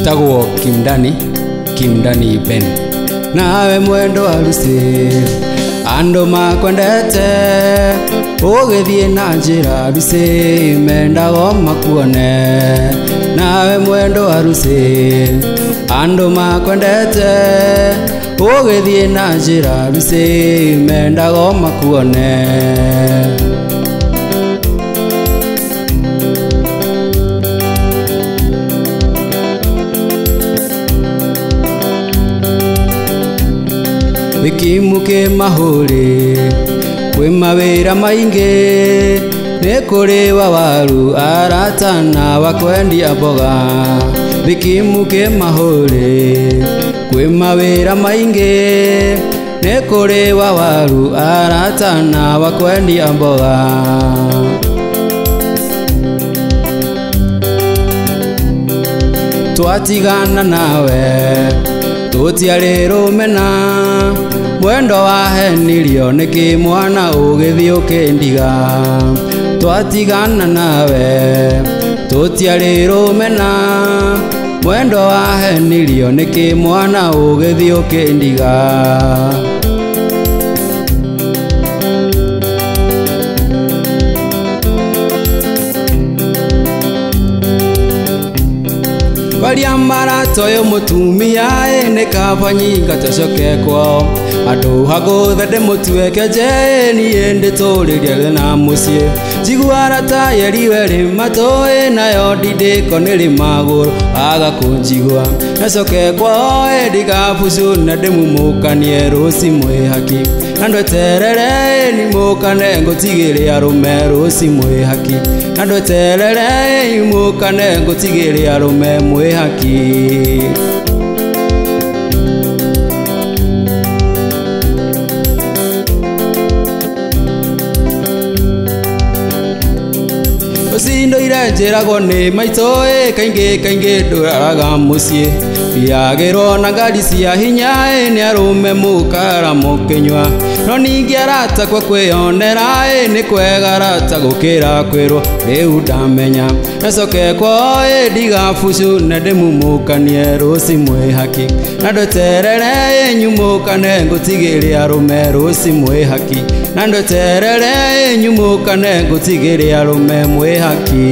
Njĩtagwo Kimdani, Kimdani Ben. Nawe mwendo wa Lucy, andũ makwendete, ũgĩthiĩ na njĩra Lucy, mendago makuone. Nawe mwendo wa Lucy, andũ makwendete, ũgĩthiĩ na njĩra Lucy, mendago makuone. Gĩkimu kĩ mahũrĩ, kwĩ mawĩra maingĩ, nĩ kũrĩ wa waru arata na wa kwendia mboga. Gĩkimu kĩ mahũrĩ, kwĩ mawĩra maingĩ, nĩ kũrĩ wa waru arata na wa kwendia mboga. Twatigana nawe tũtiarĩ rũmena, mwendo wahenirio nĩkĩ mwana ũgĩthiĩ ũkĩndiga. Twatigana nawe tũtiarĩ rũmena, mwendo wahenirio nĩkĩ mwana ũgĩthiĩ ũkĩndiga. Kwaria maratoyo mũtumia nĩ kaba nyinga tũcoke kwao, andũ hagũthe ndĩmũtuĩke nje niĩ ndĩtũrĩrie na mũciĩ. Njigua arata yeriwe rĩ matũĩ nayo ndindĩko nĩ rĩ magũrũ aga kũnjigua. Nacoke kwao ndigabucu na ndĩmumũkanie rũci mwĩ haki, na ndweterere nimũkane ngũtigĩre arũme rũci mwĩ haki, na ndweterere nimũkane ngũtigĩre arũme mwĩ haki. Ũcindoire njĩragwo nĩ maitũ kaingĩ kaingĩ ndũraraga mũciĩ, thiagĩrwo na ngari cia hinya nĩ arũme mũkara mũkĩnyua. No ningĩ arata kwa kwĩyonera nĩ kwega arata gũkĩra kwĩrwo rĩu ndamenya. Nacoke kwao ndigabucu na ndĩmumũkanie rũci mwĩ haki, na ndweterere nyumũkane ngũtigĩre arũme rũci mwĩ haki, na ndweterere nyumũkane ngũtigĩre arũme mwĩ haki.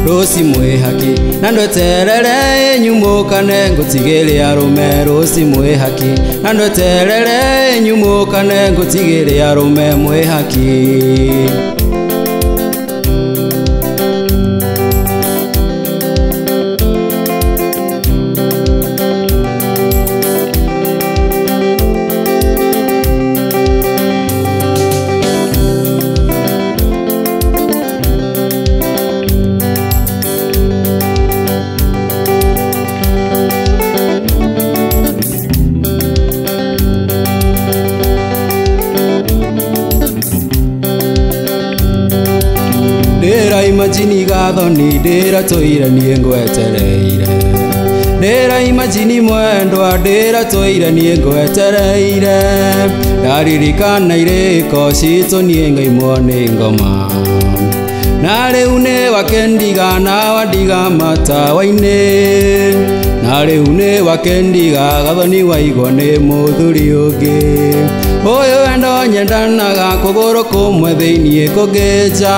Rũci mwĩ haki, na ndweterere nyumũkane ngũtigĩre arũme rũci mwĩ haki, na ndweterere nyumũkane ngũtigĩre arũme mwĩ haki. Ndĩra imagine gathoni ndĩra tũire niĩ ngwetereire, ndĩra imagine mwendwa ndĩra tũire niĩ ngwetereire. Ndaririkana irĩko citũ niĩ ngaimwo nĩ ngoma, na rĩu nĩ wakendiga na wandiga matawa-inĩ, na rĩu nĩ wakendiga gathoni waigwo nĩ mũthuri ũngĩ. Ũyũ wendo nyendanaga kũgũrũ kũmwe thĩiniĩ kũngĩ nja,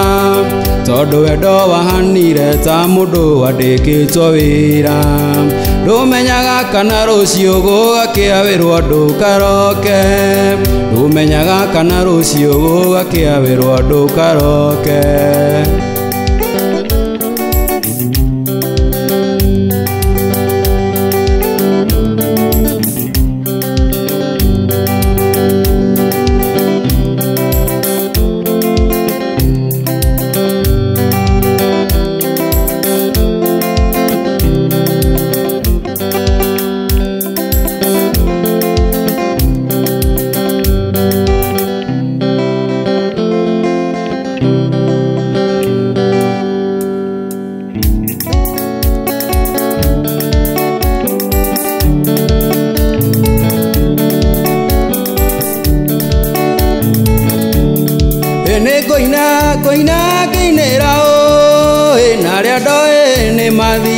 tondũ wendo wahanire ta mũndũ wandĩkĩtwo wĩra. Ndũmenyaga kana rũciũ gũgakĩa wĩrwo ndũkaroke, ndũmenyaga kana rũciũ gũgakĩa wĩrwo ndũkaroke.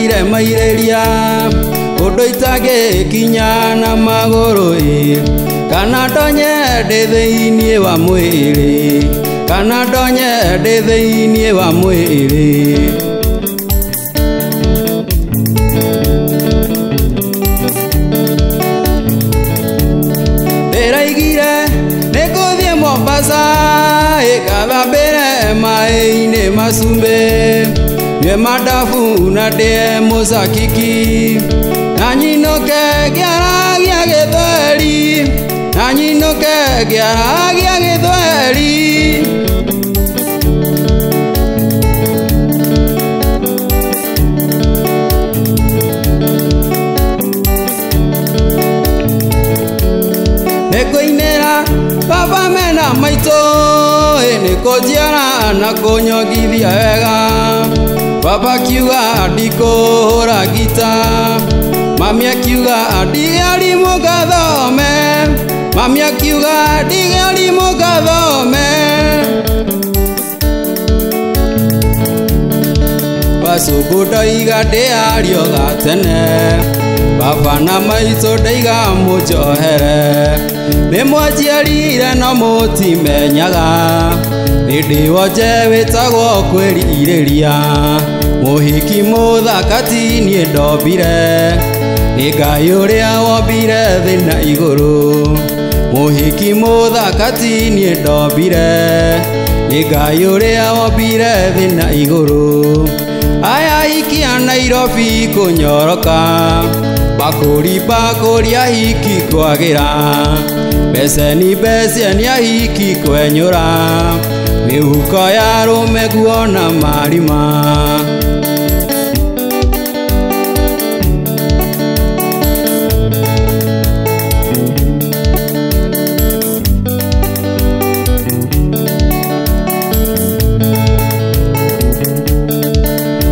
Ndĩraigire mairĩria kũndũ itangĩkinya na magũrũ ĩ, kana ndonye ndĩ thĩinĩ wa mwĩrĩ, kana ndonye ndĩ thĩinĩ wa mwĩrĩ. Ndĩraigire nĩngũthiĩ Mombasa ĩgathambĩre maĩ-inĩ macumbĩ, nyue madafu na ndĩe mũcakiki, na nyinũke ngĩaragia gĩthweri, na nyinũke ngĩaragia gĩthweri. Nĩngũinĩra baba mena maitũ nĩkũnjiara na kũnyongithia wega, baba akiuga ndikũhũra ngita, mami akiuga ndige arimũ ngathome, mami akiuga ndige arimũ ngathome. Bacũngũ ndoiga ndĩario gatene, baba na maitũ ndaiga mũnjohere, nĩmwanjiarire no mũtimenyaga, nĩ ndĩ wonje wĩtagwo kwĩrirĩria, mũhiki mũthaka ti niĩ ndombire, nĩ Ngai ũrĩa wombire thĩ na igũrũ, mũhiki mũthaka ti niĩ ndombire, nĩ Ngai ũrĩa wombire thĩ na igũrũ. Aya hiki a Nairobi kũnyoroka, bakũri bakũri ahiki kwagĩra, beceni beceni ahiki kwenyũra, mĩhuko ya arũme guona marima.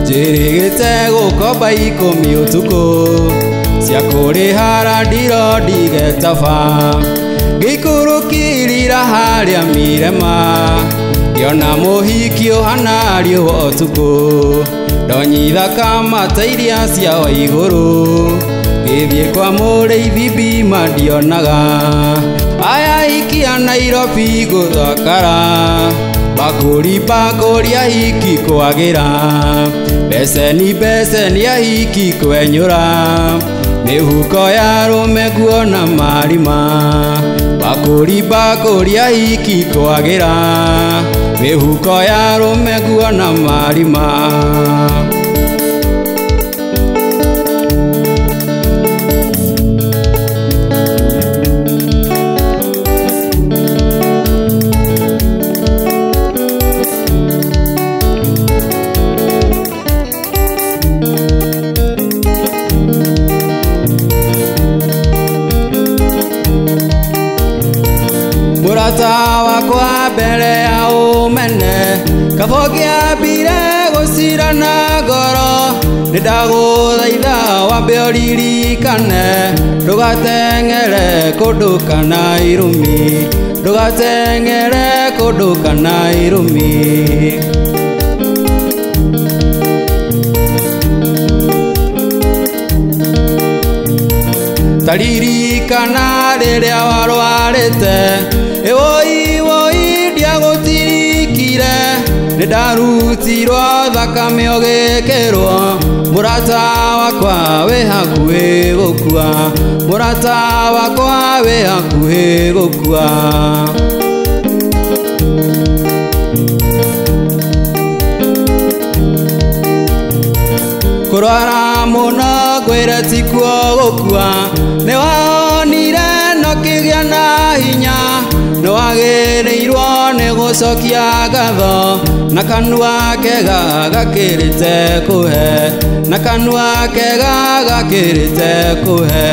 Njĩrĩgĩte gũkomba ikũmi ũtukũ, cia kũrĩha ndiro ndigetaba, ngĩikũrũkĩrĩra harĩa Mirema, ngĩona mũhiki ũhana riũa ũtukũ, ndonyitha mata iria cia Waigũrũ, ngĩthiĩ kwa mũrĩithi bima ndionaga. Aya hiki a Nairobi gũthakara, bakũri bakũri ahiki kwagĩra, beceni beceni ahiki kwenyũra, mĩhuko ya arũme guona marima, bakũri bakũri ahiki kwagĩra, mĩhuko ya arũme guona marima. Mũrata wakwa mbere ya ũmene, kaba ũngĩambire gũcira na ngoro, nĩndagũthaitha wambe ũririkane, ndũgateng'ere kũndũ kana irumi, ndũgateng'ere kũndũ kana irumi. Taririkana rĩrĩa warwarĩte, ĩwoi woi ndiagũtirikire, nĩndarutirwo thakame ũgĩkĩrwo, mũrata wakwa wĩ hakuhĩ gũkua, mũrata wakwa wĩ hakuhĩ gũkua. Kũrwara mũno ngwĩre tikuo gũkua, nĩwonire no kĩgĩa na hinya, nĩwagĩrĩirwo nĩ gũcokia ngatho, na kanua kega gakĩrĩte kũhe, na kanua kega gakĩrĩte kũhe.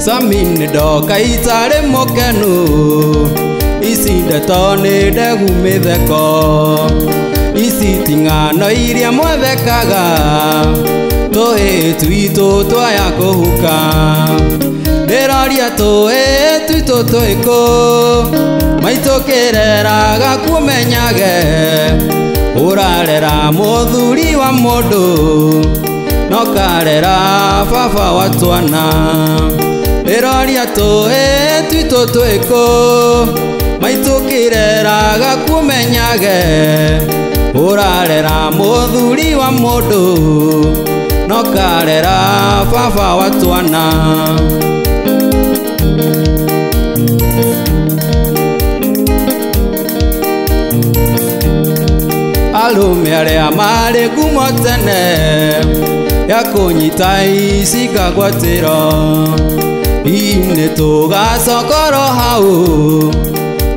Sami nĩndoka itarĩ mũkenu, ici ndeto nĩ ndegu mĩtheko, ici ti ng'ano iria mwathekaga, tũhĩ twitũ twaya kũhuka. Ndĩroria tũĩ twitũ twĩkũ maitũ kĩreraga kũmenyage ũrarera mũthuri wa mũndũ no karera baba wa twana. Ndĩroria tũĩ twitũ twĩkũ maitũ kĩreraga kũmenyage ũrarera mũthuri wa mũndũ no karera baba wa twana. Arũme arĩa marĩ ngumo tene ya kũnyita icikagwatĩro inĩ tũgacokoro hau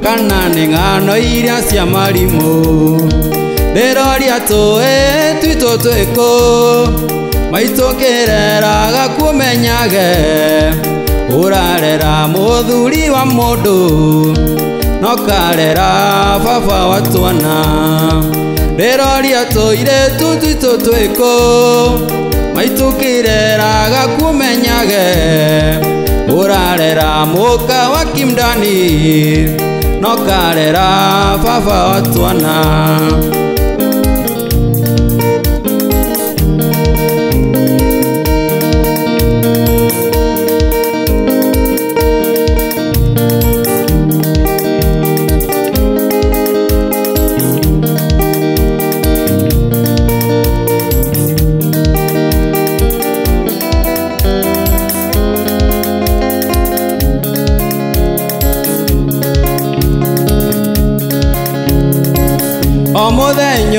kana nĩ ng'ano iria cia marimũ. Ndĩroria tũĩ twitũ twĩkũ maitũ kĩreraga kũmenyage ũrarera mũthuri wa mũndũ no karera baba wa twana. Ndĩroria tũirĩtu twitũ twĩkũ maitũ kĩreraga kũmenyage ũrarera mũka wa Kimdani no karera baba wa twana.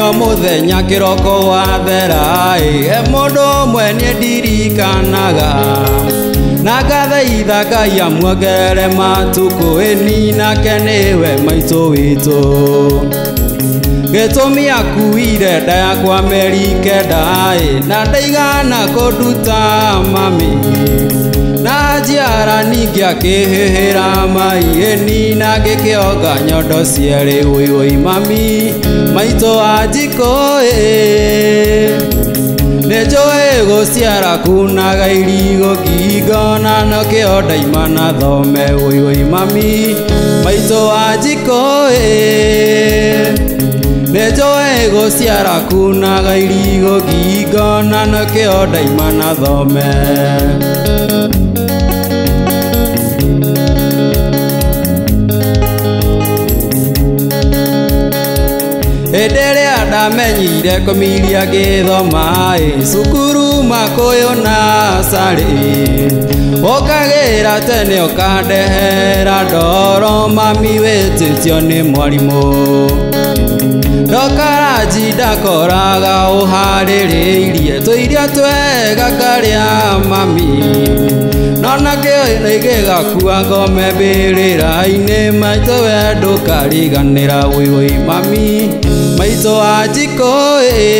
O mũthenya kĩroko wathera he mũndũ ũmwe niĩ ndirikanaga na ngathaitha Ngai amuongerere matukũ ĩni nake nĩwe maitũ witũ. Gĩtũmi akuire nda yakwa mĩeri kenda na ndaigana kũnduta mami na njiara ningĩ akĩhĩhĩra mai ĩni na ngĩkĩonga nyondo cierĩ ũi mami maitũ wa njikũ ĩ. Nĩnjũĩ gũciara kunaga irigũ ngingo na nokĩo ndaima na thome ũi mami maitũ wa njikũ ĩ. Nĩnjũĩ gũciara kunaga irigũ ngingo na nokĩo ndaima na thome. Hĩndĩ ĩrĩa ndamenyire kũmiria ngĩthoma cukuru Makũyũ na Carĩ ũkagĩra tene ũkandehera ndoro mami wĩtĩtio nĩ mwarimũ. Ndokaraji ndakoraga ũharĩrĩirie tũirio twega karĩa mami no nakĩo gĩgakua ngome mbĩrĩra-inĩ maitũ we ndũkariganĩra ũi mami maitũ wa njikũ ĩ.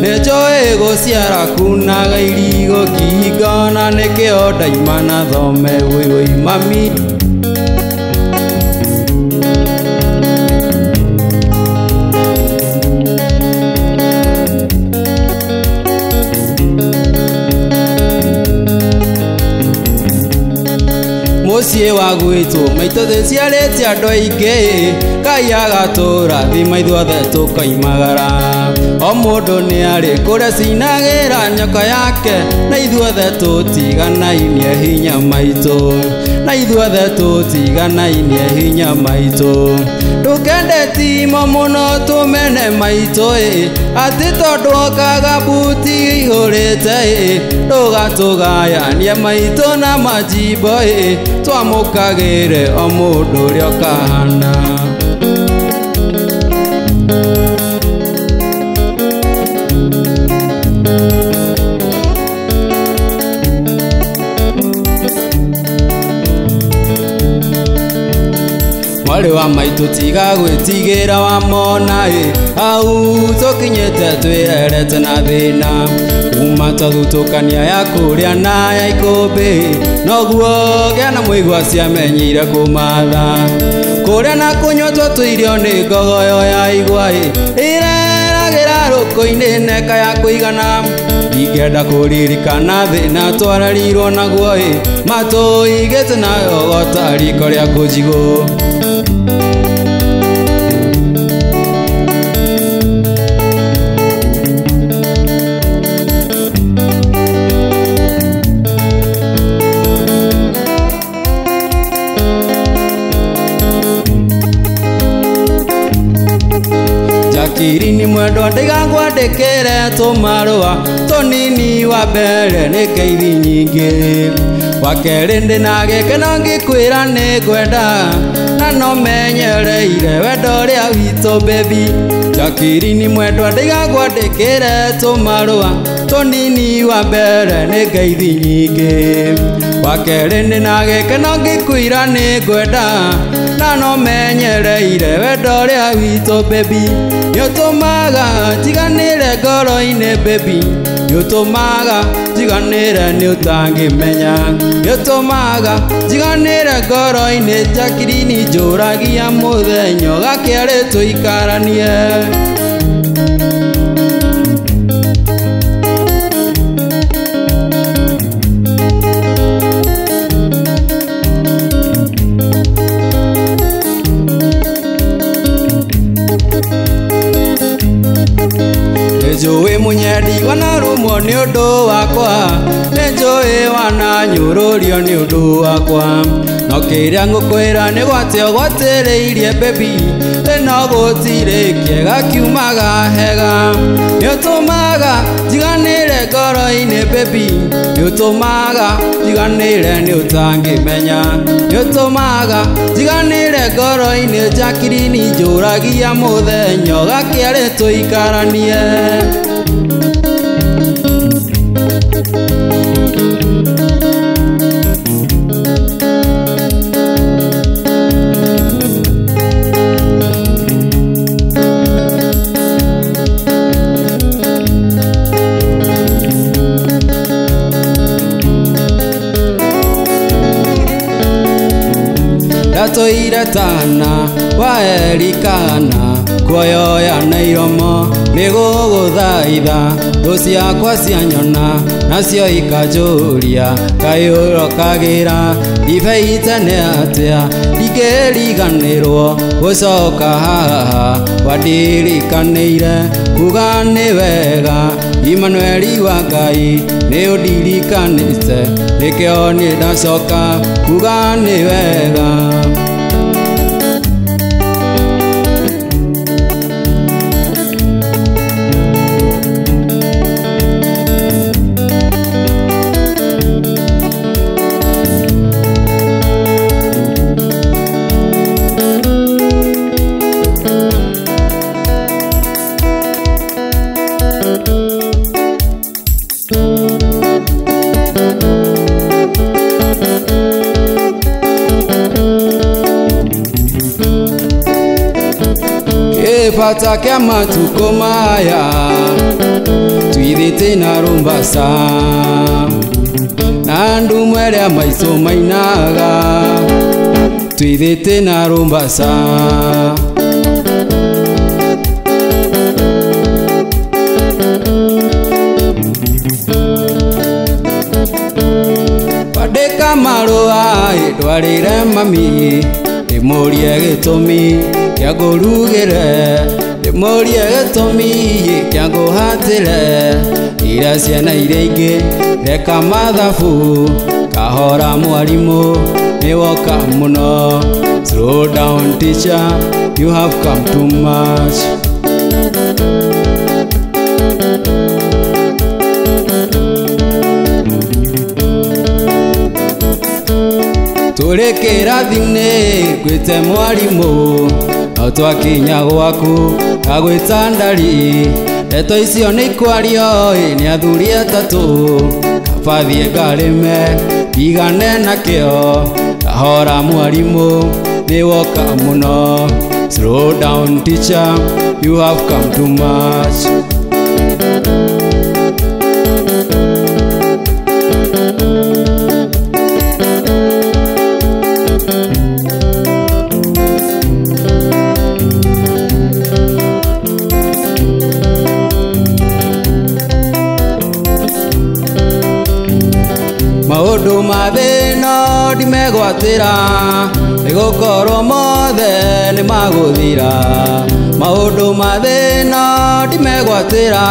Nĩnjũĩ gũciara kunaga irigũ ngingo na nĩkĩo ndaima na thome ũi mami. Mũciĩ wa gwitũ maitũ tũciarĩte andũ aingĩ Ngai agatũrathima ithuothe tũkoimagara o mũndũ nĩarĩ kũrĩa cinagĩra nyoka yake na ithuothe tũtiganainie hinya maitũ na ithuothe tũtiganainie hinya maitũ. Ndũkende timo mũno tũmene maitũ atĩ tondũ okaga buti ihũrĩte ndũgatũgayanie maitũ na majimbo twamũkagĩre o mũndũ ũrĩa ũkahana. Mwarĩ wa maitũ tiga gwĩtigĩra wamona hau tũkinyĩte twĩrerete na thĩna kuma twathutũkania ya kũrĩa na ya ikũmbĩ noguo gĩa na mũigua ciamenyire kũmatha kũrĩa na kũnyua twatũirio nĩ ngogoyo ya igwa ĩreragĩra rũkũ-inĩ neka ya kũigana. Ndingĩenda kũririkana thĩna twararirwo naguo ĩ matũigĩte nayo gota riko rĩa kũnjigũ. Jacqueline mwendwa ndigangwandĩkĩre tũmarũa tũnini wa mbere nĩ ngeithi nyingĩ wa kerĩ ndĩna gĩkeno ngĩkwĩra nĩ ngwenda na no menyereire wendo ũrĩa witũ baby. Jacqueline mwendwa ndigangwandĩkĩre tũmarũa tũnini wa mbere nĩ ngeithi nyingĩ wa kerĩ ndĩna gĩkeno ngĩkwĩra nĩ ngwenda na no menyereire wendo ũrĩa witũ baby. Nĩũtũmaga njiganĩre ngoro-inĩ baby, nĩũtũmaga njiganĩre nĩũtangĩmenya, nĩũtũmaga njiganĩre ngoro-inĩ Jacqueline njũragia mũthenya ũgakĩarĩ tũikaranie. Nĩnjũĩ mũnyendi wanarumwo nĩ ũndũ wakwa, nĩnjũĩ wananyũrũrio nĩ ũndũ wakwa, no kĩrĩa ngũkwĩra nĩ gwate ũgwatĩrĩirie baby, ĩno gũtirĩ kĩega kiumaga hega. Nĩũtũmaga njiganĩre ngoro-inĩ baby, nĩũtũmaga njiganĩre nĩũtangĩmenya, nĩũtũmaga njiganĩre ngoro-inĩ Jacqueline njũragia mũthenya ũgakĩarĩ tũikaranie. Ndatũire tana wa Elikana kuoyoya na iromo nĩgũgũthaitha thũ ciakwa cianyona nacio ikanjũria kaĩ ũrokagĩra ndibei tene atĩa ndingĩriganĩrwo gũcoka haha wandirikanĩire kuga nĩ wega Imanueli wa Ngai nĩũndirikanĩte nĩkĩo niĩ ndacoka kuga nĩ wega. Kĩbata kĩa matukũ maya twithĩte na rũmbasa na ndumo ĩrĩa maico mainaga twithĩte na rũmbasa. Kwandĩka marũa ndwarĩre mami ndĩmũrie gĩtũmi kĩa ngũrugĩre ndĩmũrie gĩtũmi kĩa ngũhatĩre ira ciana iria ingĩ reka mathabu kahora mwarimũ nĩwoka mũno. Slow down teacher, you have come too much. Tũrĩ kĩrathi-inĩ ngwĩte mwarimũ no twakinya gwaku ngagwĩta ndari ndeto icio nĩ ikwario nĩ athuri atatũ kaba thiĩ ngarĩme ndigane nakĩo kahora mwarimũ nĩwoka mũno. Slow down teacher, you have come too much. Maũndũ ma thĩna ndimegwatĩra, nĩgũkorwo mothe nĩmagũthira. Maũndũ ma thĩna ndimegwatĩra,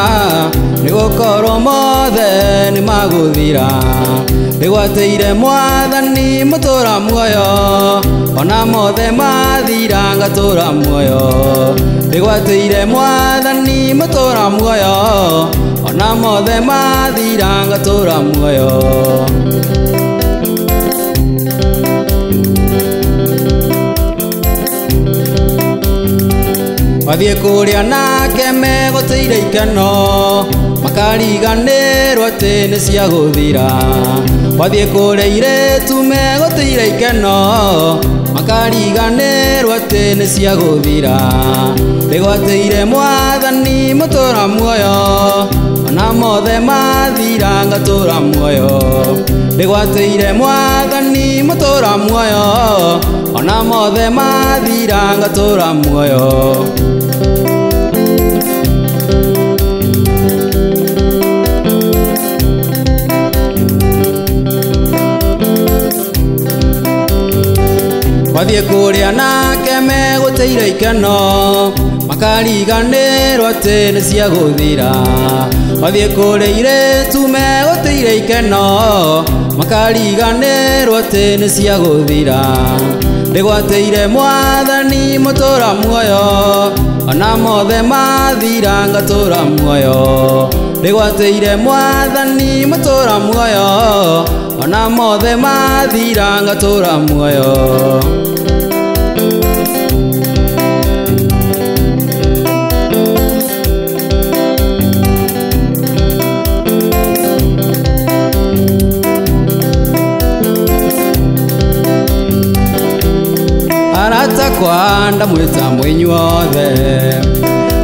nĩgũkorwo mothe nĩmagũthira. Ndĩgwatĩire Mwathani mũtũra muoyo, ona mothe mathira ngatũra muoyo. Ndĩgwatĩire Mwathani mũtũra muoyo, ona mothe mathira ngatũra muoyo. Wathiĩ kũrĩa nake megũtĩire ikeno, makariganĩrwo atĩ nĩ cia gũthira. Wathiĩ kũrĩa airĩtu megũtĩire ikeno, makariganĩrwo atĩ nĩ cia gũthira. Ndĩgwatĩire Mwathani mũtũra muoyo, ona mothe mathira ngatũra muoyo. Ndĩgwatĩire Mwathani mũtũra muoyo, ona mothe mathira ngatũra muoyo. Wathiĩ kũrĩa nake megũtĩire ikeno, makariganĩrwo atĩ nĩ cia gũthira. Wathiĩ kũrĩa airĩtu megũtĩire ikeno, makariganĩrwo atĩ nĩ cia gũthira. Ndĩgwatĩire Mwathani mũtũra muoyo, ona mothe mathira ngatũra muoyo. Ndĩgwatĩire Mwathani mũtũra muoyo, ona mothe mathira ngatũra muoyo. Arata kwa ndamwĩta mwĩnyuothe,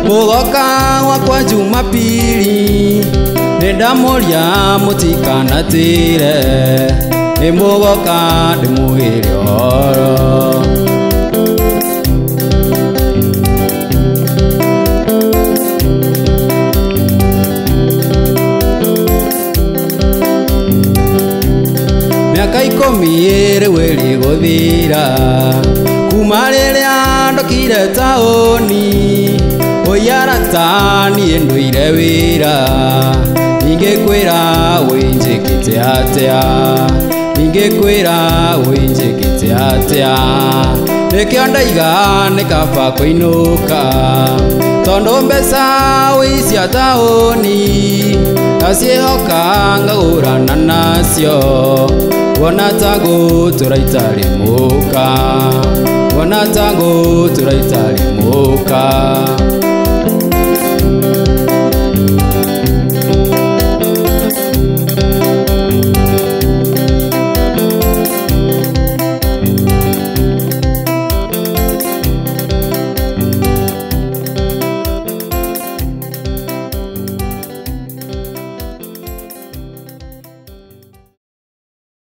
mũgoka gwakwa Jumapili, nĩndamũria mũtikanatĩre, nĩ mũgoka ndĩmũgĩre ũhoro. Mĩaka 10 rĩu ĩrĩ gũthira, kuma rĩrĩa ndokire taũni, oi arata niĩ ndũire wĩra, ningĩkwĩra wĩnjĩkĩte atĩa, ningĩkwĩra wĩnjĩkĩte atĩa. Nĩkĩo ndaiga nĩ kaba kũinũka, tondũ mbeca wĩ cia taũni, ndaciĩhoka ngagũrana nacio, wona ta ngũtũra itarĩ mũka, wona ta ngũtũra itarĩ mũka.